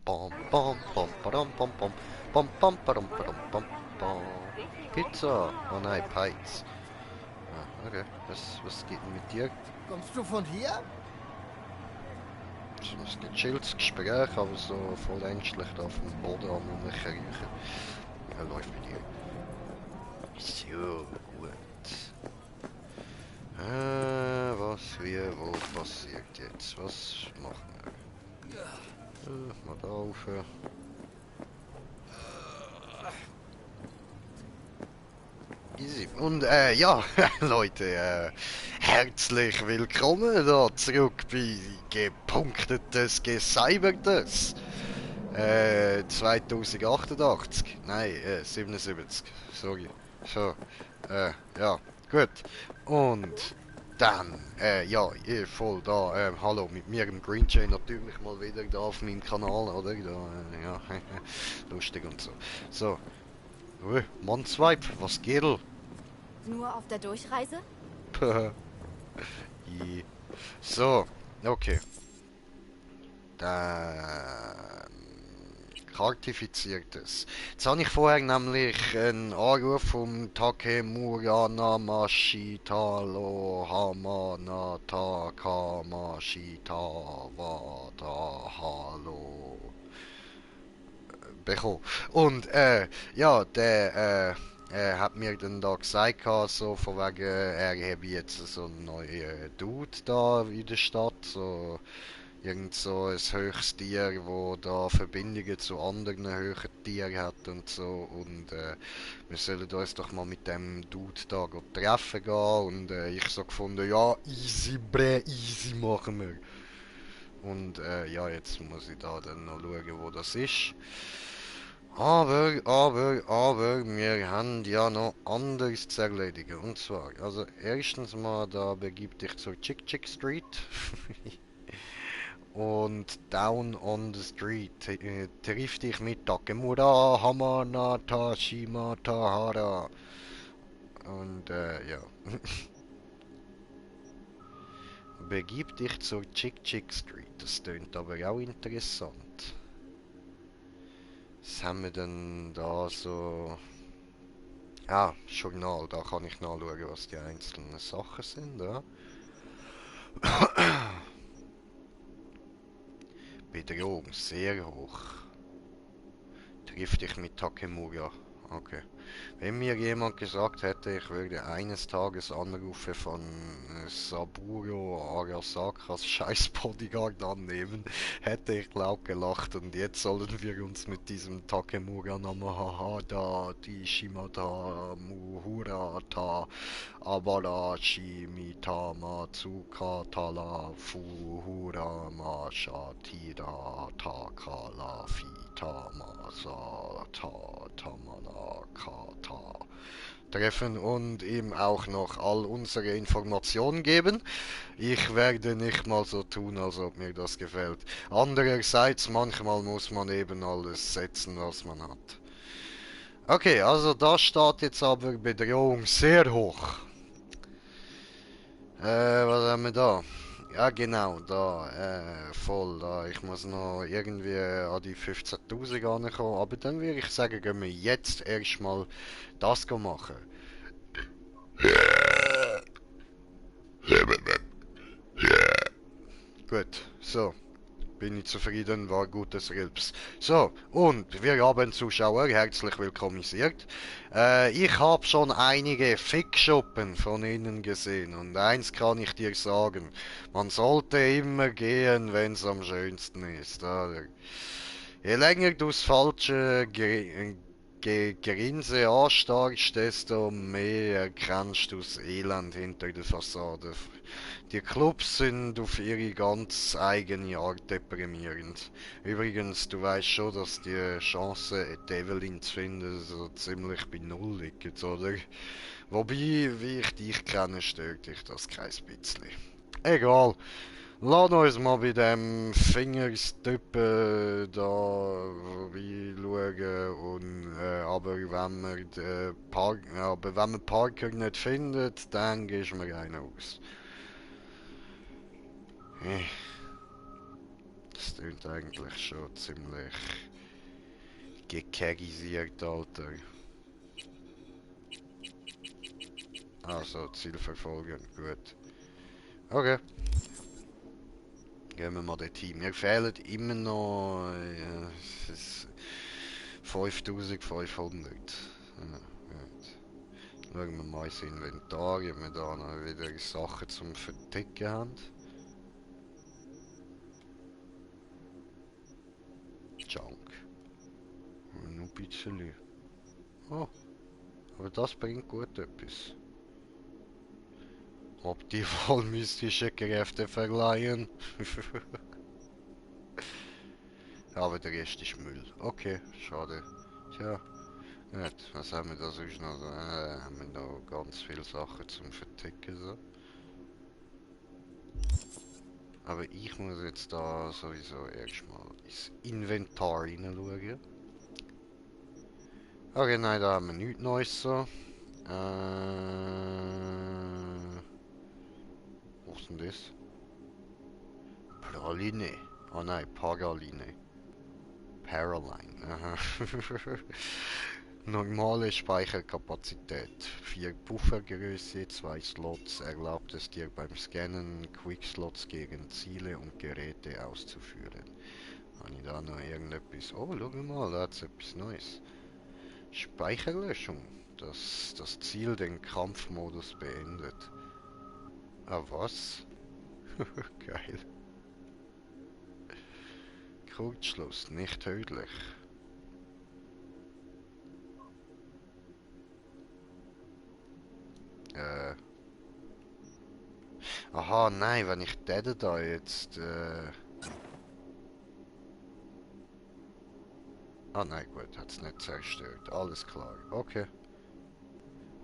Bam, bam, bam, badam, bam, bam, bam, bam, badam, badam, bam, bam. Pizza. Oh nein, Peits. Ah, okay. Was geht denn mit dir? Kommst du von hier? So ein gechilltes Gespräch, aber so voll ängstlich da auf dem Boden am Rumkriechen. Ja, läuft bei dir. So, gut. Was, wie, wo passiert jetzt? Was machen wir? Mal da rauf. Easy. Und ja, Leute, herzlich willkommen da zurück bei gepunktetes, gecybertes. 2088. Nein, 77. Sorry. So, ja, gut. Und dann, ja, voll da, hallo, mit mir im Green Chain natürlich mal wieder da auf meinem Kanal, oder? Da, ja, lustig und so. So, Mannswipe, was geht? Nur auf der Durchreise? Je. So, okay. Dann Kartifiziertes. Jetzt habe ich vorher nämlich einen Anruf vom Takemura Namashitaro Hamana Takamashita Wada Hallo bekommen. Und ja, der hat mir dann da gesagt, so von wegen, er habe jetzt so einen neuen Dude da in der Stadt, so irgend so ein höchstes Tier, wo da Verbindungen zu anderen höheren Tieren hat und so. Und wir sollen uns doch mal mit dem Dude da treffen gehen. Und ich so gefunden, ja, easy, easy machen wir. Und ja, jetzt muss ich da dann noch schauen, wo das ist. Aber, wir haben ja noch anderes zu erledigen. Und zwar, also erstens mal, da begibt dich zur Chick Chick Street. Und Down on the Street triff dich mit Takemura Hamana Tashima Tahara. Und ja. Begib dich zur Chick Chick Street. Das klingt aber auch interessant. Was haben wir denn da so? Ah, Journal, da kann ich nachschauen, was die einzelnen Sachen sind, ja. Bedrohung, sehr hoch. Triff dich mit Takemura. Okay. Wenn mir jemand gesagt hätte, ich würde eines Tages Anrufe von Saburo Arasakas scheiß Bodyguard annehmen, hätte ich laut gelacht. Und jetzt sollen wir uns mit diesem Takemura Namahada Tishimata Muhurata Abarashi Mitama Tsukatala Fuhura Mashatira Takala Fitama Tamanakata treffen und ihm auch noch all unsere Informationen geben. Ich werde nicht mal so tun, als ob mir das gefällt. Andererseits, manchmal muss man eben alles setzen, was man hat. Okay, also da steht jetzt aber Bedrohung sehr hoch. Was haben wir da? Ja, genau, da, voll, da. Ich muss noch irgendwie an die 15.000 ankommen, aber dann würde ich sagen, gehen wir jetzt erstmal das machen. Gut, so. Bin ich zufrieden, war gutes Rülps. So, und wir haben Zuschauer, herzlich willkommenisiert. Ich habe schon einige Fickschuppen von Ihnen gesehen und eins kann ich dir sagen, man sollte immer gehen, wenn es am schönsten ist. Oder? Je länger du das falsche Gerinse anstarrst, desto mehr erkennst du das Elend hinter der Fassade. Die Clubs sind auf ihre ganz eigene Art deprimierend. Übrigens, du weißt schon, dass die Chance, Evelyn zu finden, so ziemlich bei Null liegt, oder? Wobei, wie ich dich kenne, stört dich das kein bisschen. Egal. Lass uns mal bei dem Fingerstippen da vorbeischauen und aber wenn man Parker nicht findet, dann gehst du mir einen aus. Das klingt eigentlich schon ziemlich gekerisiert, Alter. Also, Ziel verfolgen, gut. Okay, gehen wir mal dorthin. Mir fehlen immer noch 5500. Ja, gut. Schauen wir mal ins Inventar, ob wir da noch wieder Sachen zum Verticken haben. Junk. Nur ein bisschen. Oh, aber das bringt gut etwas. Ob die wohl mystische Kräfte verleihen? Aber der Rest ist Müll. Okay, schade. Tja, gut. Was haben wir da sonst noch? Haben wir noch ganz viele Sachen zum Verticken. So. Aber ich muss jetzt da sowieso erstmal ins Inventar hineinschauen. Okay, nein, da haben wir nichts Neues so. Was ist denn das? Praline. Oh nein, Paraline. Paraline. Aha. Normale Speicherkapazität. 4 Puffergröße, 2 Slots erlaubt es dir beim Scannen Quickslots gegen Ziele und Geräte auszuführen. Habe ich da noch irgendetwas? Oh, schau mal, da hat es etwas Neues. Speicherlöschung. Das Ziel den Kampfmodus beendet. Ah, was? Geil. Kurzschluss, nicht tödlich. Äh. Aha, nein, wenn ich den da jetzt. Ah, nein, gut, hat's nicht zerstört. Alles klar. Okay.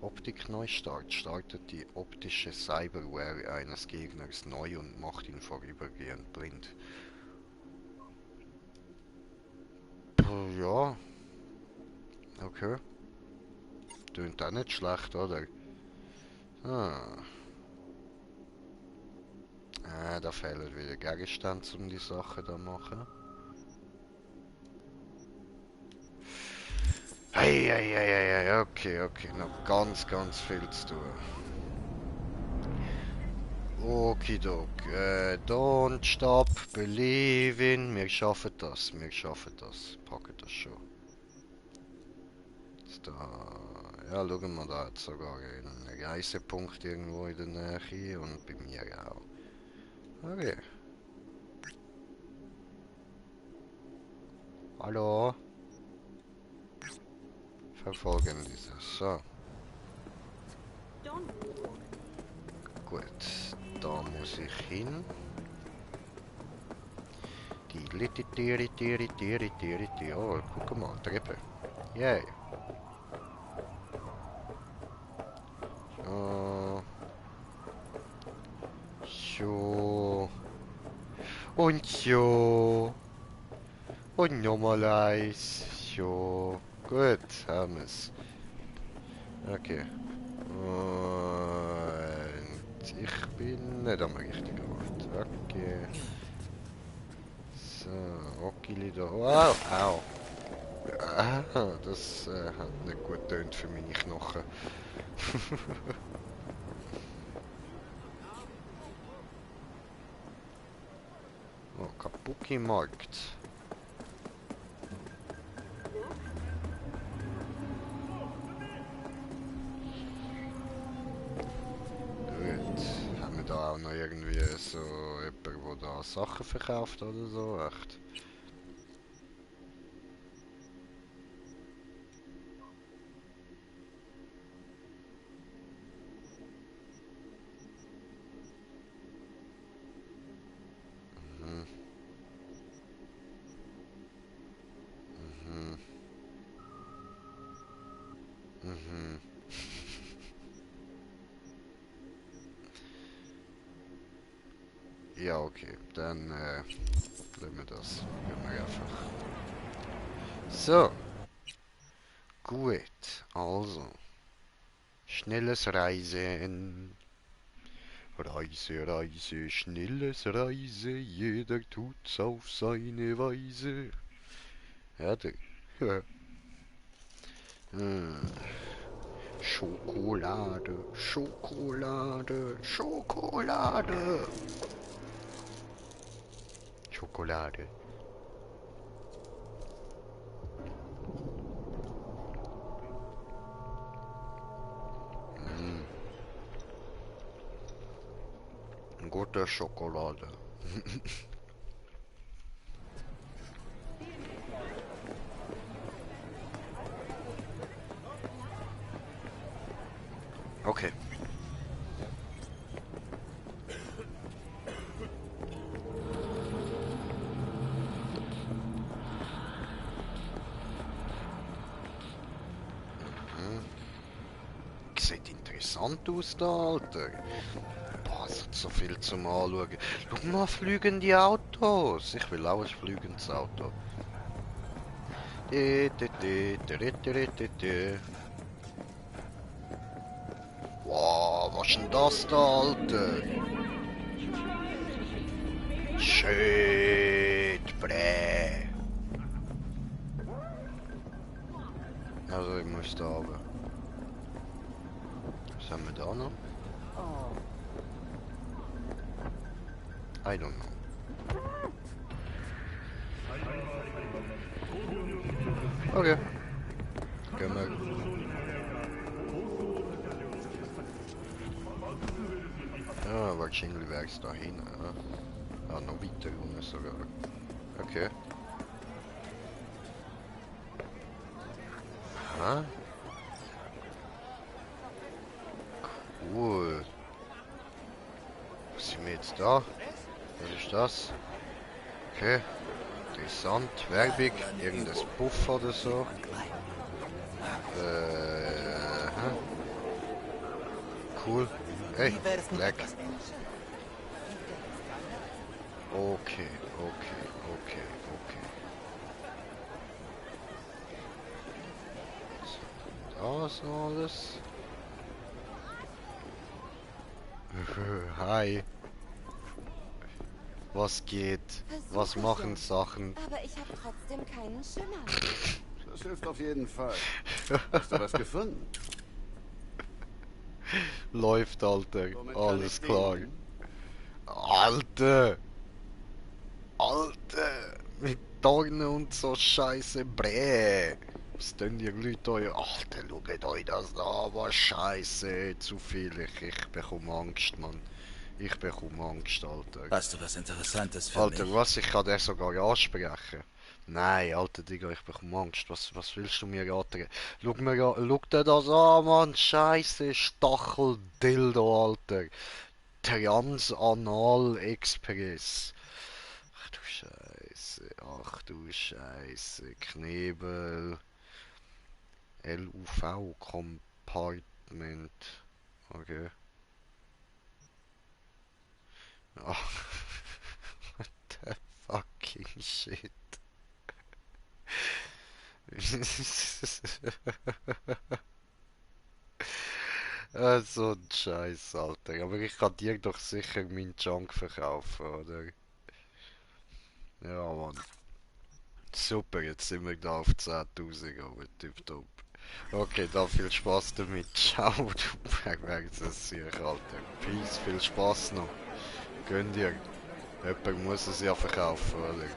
Optik-Neustart startet die optische Cyberware eines Gegners neu und macht ihn vorübergehend blind. Puh, ja, okay. Tönt auch nicht schlecht, oder? Ah. Da fehlen wieder Gegenstände, um die Sache da machen. Hey, hey, hey, hey, hey, okay, okay, noch ganz viel zu tun. Okidok, don't stop believing. Wir schaffen das, wir schaffen das. Packen das schon. Jetzt da, ja, schauen wir, da hat sogar einen Reisepunkt irgendwo in der Nähe und bei mir auch. Okay. Hallo? Verfolgen dieses. So, gut. Da muss ich hin. Oh, guck mal, Treppe. Yay. So. So. Und so. Und nochmal eins. So. Gut, haben wir's. Okay. Und ich bin nicht am richtigen Ort. Okay. So, Rocky da. Wow, au. Ah, das hat nicht gut getönt für meine Knochen. Oh, Kabuki-Markt. Gut. Haben wir da auch noch irgendwie so jemanden, der da Sachen verkauft oder so? Echt? Mhm. Mhm. Mhm. Ja, okay. Dann lassen wir das. Gehen wir einfach. So, gut. Also, schnelles Reisen. Reise, Reise, schnelles Reise, jeder tut's auf seine Weise. Ja, der. Ja. Hm. Schokolade, Schokolade, Schokolade. Schokolade. Mm. Gute Schokolade. Okay. Sieht interessant aus da, Alter. Boah, es hat so viel zum Anschauen. Schau mal, fliegende Autos. Ich will auch ein fliegendes Auto. Wow, was ist denn das da, Alter? Shit, bräh. Also, ich muss da runter. Was haben wir da noch? I don't know. Okay. Gehen wir. Ja, wahrscheinlich wäre es da hin. Ja, noch weiter runter sogar. Okay. Aha. Cool. Was sind wir jetzt da? Was ist das? Okay. Interessant. Werbung. Irgendein Puff oder so. Cool. Hey, leck. Okay, okay, okay, okay. Das alles. Hi. Was geht? Was machen Sachen? Aber ich habe trotzdem keinen Schimmer. Das hilft auf jeden Fall. Hast du was gefunden? Läuft, Alter. Womit kann Alles ich klar. dienen? Alter! Alter! Mit Dornen und so Scheiße, Bräh! Was tun die Leute euch? Alter, schaut euch das an, was Scheiße! Zu viel, ich bekomme Angst, Mann. Ich bekomme Angst, Alter. Hast du was Interessantes für Alter, mich? was? Ich kann den sogar ansprechen. Nein, Alter Digga, ich bekomme Angst. Was willst du mir raten? Schau dir das an, Mann. Scheiße, Stacheldildo, Alter. Transanal Express. Ach du Scheiße, ach du Scheiße. Knebel. LUV Compartment. Okay. Ach, what the fucking shit. So ein Scheiß, Alter. Aber ich kann dir doch sicher meinen Junk verkaufen, oder? Ja, Mann. Super, jetzt sind wir da auf 10.000, aber tipptopp. Okay, dann viel Spaß damit. Ciao, du perverses Sieg, Alter. Peace, viel Spaß noch. Gönn dir. Jemand muss es ja verkaufen, oder?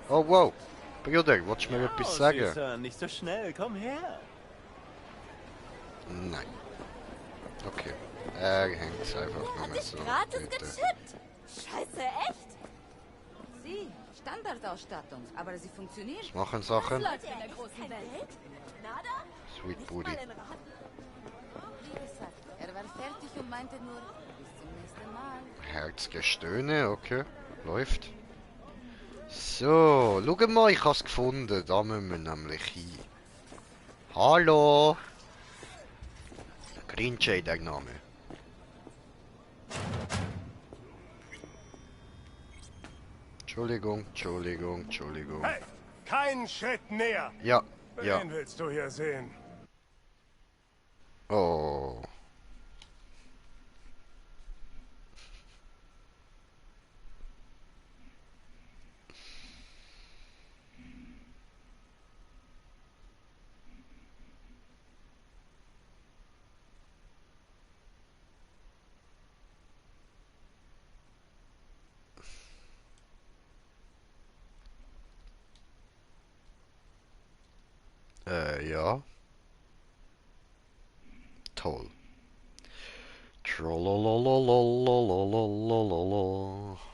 Oh, wow. Bruder, willst du mir etwas sagen? Süßer, nicht so schnell, komm her. Nein. Okay. Er hängt einfach nur Hat mehr dich so. gratis bitte. gechippt. Scheiße, echt? Sie, Standardausstattung, aber sie funktioniert. Was machen Sachen? Leute in der großen Welt. Nada? Sweet Booty. Mal in Rat. Wie gesagt, er war fertig und meinte nur, bis zum nächsten Mal. Herzgestöhne, okay. Läuft. So, schau mal, ich hab's gefunden. Da müssen wir nämlich hin. Hallo! Grinchey, der Name. Entschuldigung, Entschuldigung, Entschuldigung. Hey, keinen Schritt näher. Ja, ja. Wen willst du hier sehen? Oh. Ja. Toll. Trollolololololololololol.